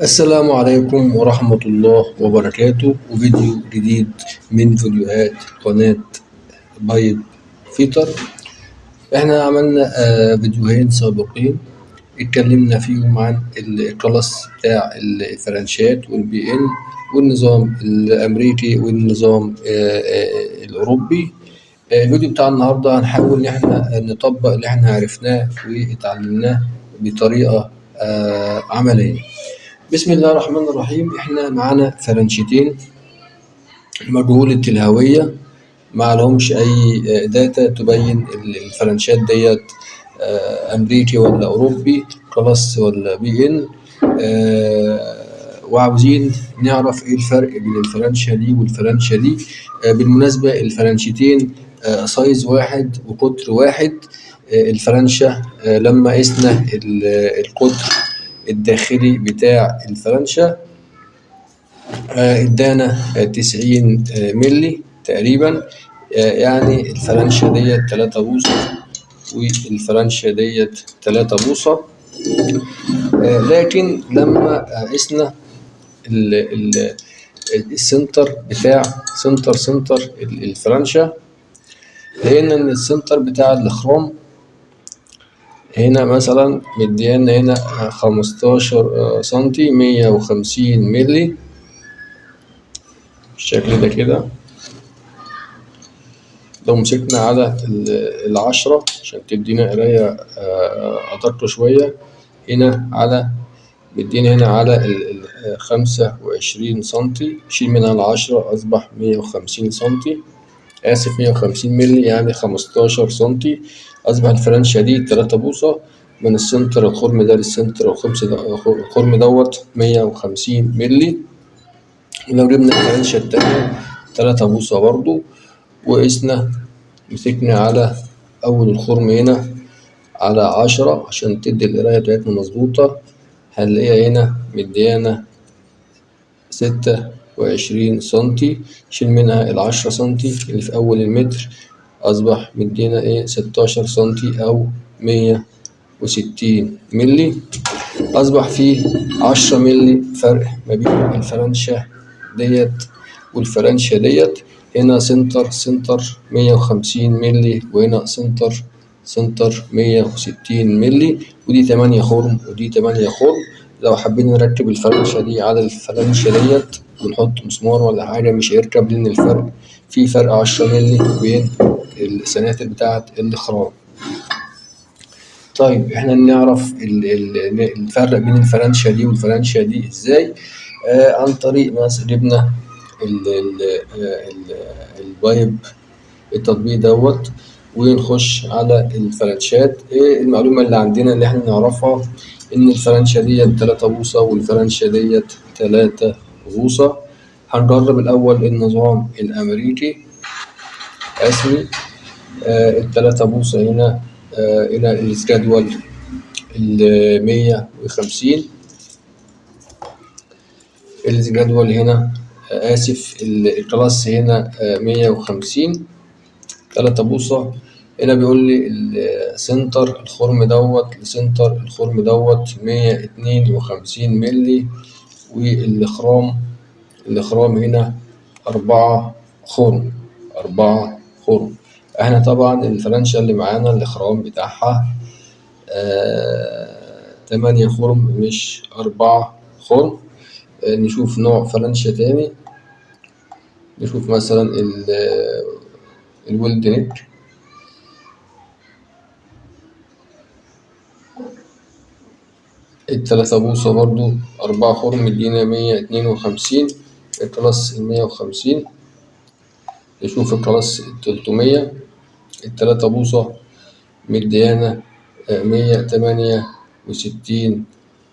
السلام عليكم ورحمة الله وبركاته، وفيديو جديد من فيديوهات قناة Pipe Fitter. احنا عملنا فيديوهين سابقين اتكلمنا فيهم عن ال class بتاع الفرنشات وال BN والنظام الامريكي والنظام الاوروبي. الفيديو بتاع النهارده هنحاول ان احنا نطبق اللي احنا عرفناه واتعلمناه بطريقة عملية. بسم الله الرحمن الرحيم. احنا معانا فرنشتين مجهولة الهوية، ما لهمش اي data تبين الفرنشات ديت امريكي ولا اوروبي، class ولا BN، وعاوزين نعرف ايه الفرق بين الفرنشة دي والفرنشة دي. بالمناسبة الفرنشتين size واحد وقطر واحد. الفرنشة لما قسنا القطر الداخلي بتاع الفرنشة ادانا 90 ملي تقريبا، يعني الفرنشة ديت 3 بوصة والفرنشة ديت 3 بوصة. لكن لما قسنا ال center بتاع center الفرنشة، لقينا ان ال center بتاع الاخرام هنا مثلا مديانا هنا 15 سنتي 150 ملي بالشكل ده كده. لو مسكنا على 10 عشان تدينا قراية أدق شوية، هنا على مدينا هنا على 25 سنتي، شيل منها 10 أصبح 150 سنتي، آسف 150 ملي، يعني 15 سنتي. أصبح الفرنشة دي 3 بوصة من ال center الخرم ده لل center الخرم دوت 150 ملي. ولو جبنا الفرنشة التانية 3 بوصة برضو، وقسنا مسكنا على أول الخرم هنا على 10 عشان تدي القراية بتاعتنا مظبوطة، هنلاقيها هنا مديانا 26 سنتي، شيل منها 10 سنتي اللي في أول المتر، أصبح مدينا إيه 16 سنتي أو 160 ملي. أصبح فيه 10 ملي فرق ما بين الفرنشة ديت والفرنشة ديت. هنا center center 150 ملي، وهنا center center 160 ملي، ودي 8 خرم ودي 8 خرم. لو حابين نركب الفرنشة دي على الفرنشة ديت ونحط مسمار ولا حاجة مش هيركب، لأن الفرق في فرق 10 ملي بين السناتر بتاعة الإخرام. طيب احنا نعرف الفرق بين الفرنشة دي والفرنشة دي ازاي؟ عن طريق مثلا جبنا ال pipe التطبيق دوت ونخش على الفرنشات. ايه المعلومة اللي عندنا اللي احنا نعرفها؟ ان الفرنشة ديت 3 بوصة والفرنشة ديت 3 بوصة. هنجرب الاول النظام الامريكي رسمي. 3 بوصة هنا، هنا ال schedule 150، ال schedule هنا آسف ال class هنا 150، 3 بوصة. هنا بيقول لي ال center الخرم دوت ل center الخرم دوت 152 ملي، والإخرام هنا 4 خرم، 4 خرم. احنا طبعا الفرنشة اللي معانا الإخرام بتاعها 8 خرم مش 4 خرم. نشوف نوع فرنشة تاني، نشوف مثلا ال weld neck. 3 بوصة برضو 4 خرم مدينا 152، ال class 150. نشوف ال class 300، 3 بوصة مديانا 168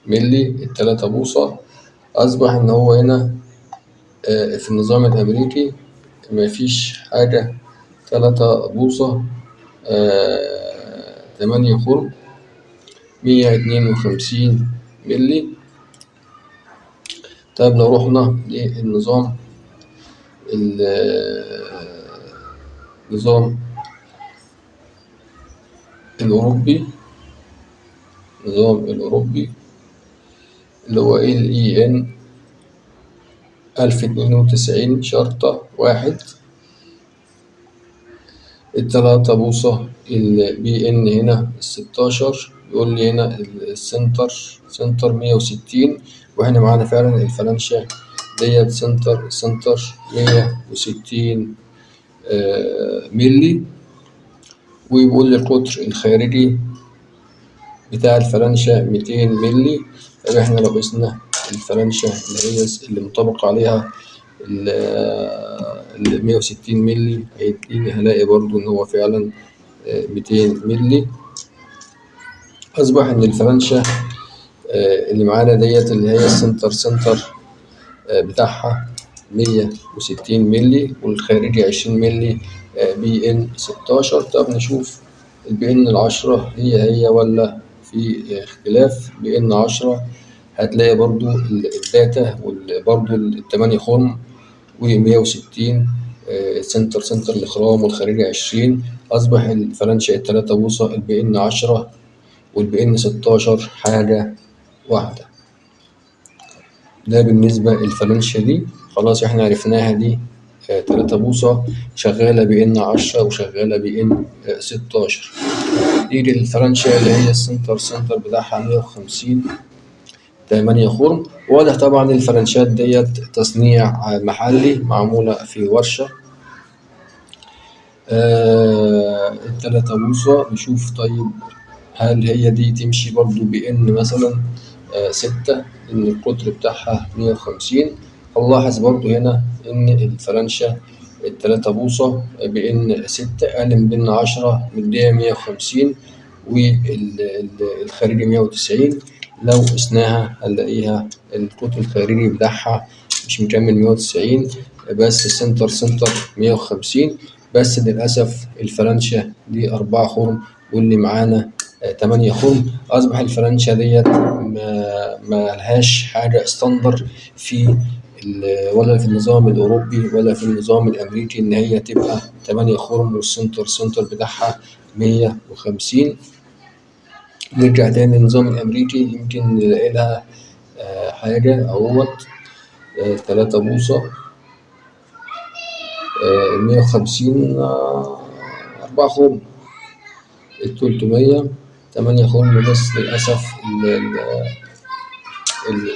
ملي، 3 بوصة. أصبح إن هو هنا في النظام الأمريكي مفيش حاجة 3 بوصة 8 خرم 152 ملي. طيب لو رحنا للنظام النظام الأوروبي، النظام الأوروبي اللي هو ال EN 1092-1. التلاتة بوصة ال BN هنا 16، يقول لي هنا ال center center 160، واحنا معانا فعلا الفلانشة ديت center center 160 ملي. ويقول لي القطر الخارجي بتاع الفلانشة 200 ملي. طب احنا لو قسنا الفلانشة اللي هي اللي منطبق عليها ال 160 ملي هيديني، هلاقي برضو ان هو فعلا 200 ملي. اصبح ان الفلانشة اللي معانا ديت اللي هي ال center center بتاعها 160 ملي والخارجي 20 ملي BN 16. طب نشوف ال BN 10 هي هي ولا في اختلاف. BN 10 هتلاقي برضو ال data وبرضو التمانية خرم ومية وستين، center center الخرام والخارجي 20. أصبح الفلانشة التلاتة بوصة ال BN 10 وال BN 16 حاجة واحدة. ده بالنسبة للفلانشة دي، خلاص احنا عرفناها دي، 3 بوصة شغالة BN 10 وشغالة BN 16. نيجي للفلانشة اللي هي ال center center بتاعها 150 8 خرم. واضح طبعا الفلانشات ديت تصنيع محلي معمولة في ورشة. التلاتة بوصة نشوف طيب هل هي دي تمشي برضو BN مثلا 6، إن القطر بتاعها 150. هنلاحظ برضو هنا إن الفلانشة التلاتة بوصة BN 6 أقل من BN 10 مدية 150 والخارجي 190. لو قسناها هنلاقيها القطر الخارجي بتاعها مش مكمل 190، بس center center 150. بس للأسف الفلانشة دي 4 خرم واللي معانا 8 خرم. أصبح الفلانشة ديت ما لهاش حاجة standard في ولا في النظام الأوروبي ولا في النظام الأمريكي إن هي تبقى 8 خرم وال center center بتاعها 150. نرجع تاني للنظام الأمريكي يمكن نلاقي لها حاجة أهوت، 3 بوصة، 150، 4 خرم، التلتمية 8 خرم. بس للأسف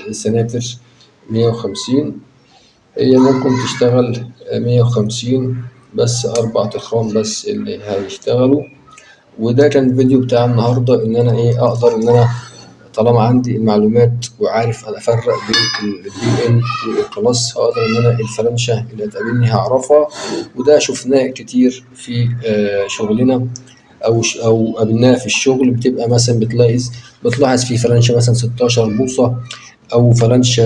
السناتر 150، هي ممكن تشتغل 150 بس 4 تخرام بس اللي هيشتغلوا. وده كان الفيديو بتاع النهارده، ان انا اقدر ان انا طالما عندي المعلومات وعارف افرق بين ال BN وال class، هقدر ان انا الفلانشة اللي هتقابلني هعرفها. وده شفناه كتير في شغلنا او قابلناه في الشغل. بتبقى مثلا بتلاحظ في فلانشة مثلا 16 بوصة او فلانشة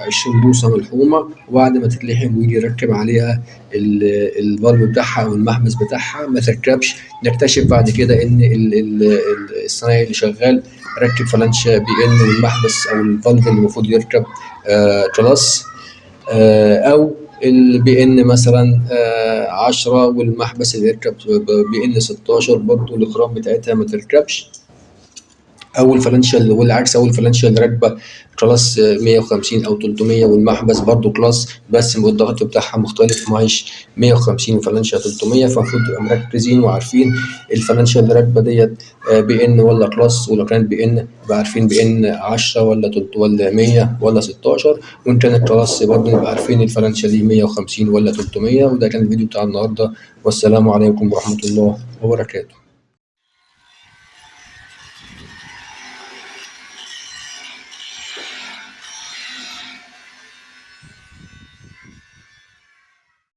20 بوصة ملحومة، وبعد ما تتلحم ويجي يركب عليها البلب بتاعها او المحبس بتاعها ما تركبش. نكتشف بعد كده ان الصنايعي اللي شغال ركب فلانشة BN والمحبس او ال valve اللي المفروض يركب class، او ال BN مثلا 10 والمحبس اللي يركب BN 16 برضو الاخرام بتاعتها ما تركبش. او الفلانشة اللي والعكس، او الفلانشة اللي راكبه class 150 او 300 والمحبس برضو class بس الضغط بتاعها مختلف، ماهيش 150 وفلانشة 300. فالمفروض تبقى مركزين وعارفين الفلانشة اللي راكبه ديت BN ولا class، ولو كانت BN يبقى عارفين BN 10 ولا ولا 100 ولا 16، وان كانت class برضو نبقى عارفين الفلانشة دي 150 ولا 300. وده كان الفيديو بتاع النهارده، والسلام عليكم ورحمة الله وبركاته.